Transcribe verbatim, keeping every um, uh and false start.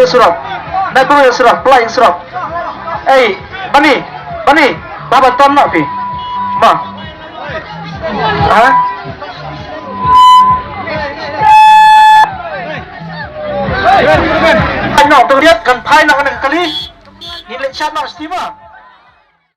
Surok. Na tu ya surok, pla ïa surok. Ei, Bani, Bani, baba ton na phi. Ma. Ha? Ai no, tu lihat kan phai na kan kali. Ni lek chat na stima.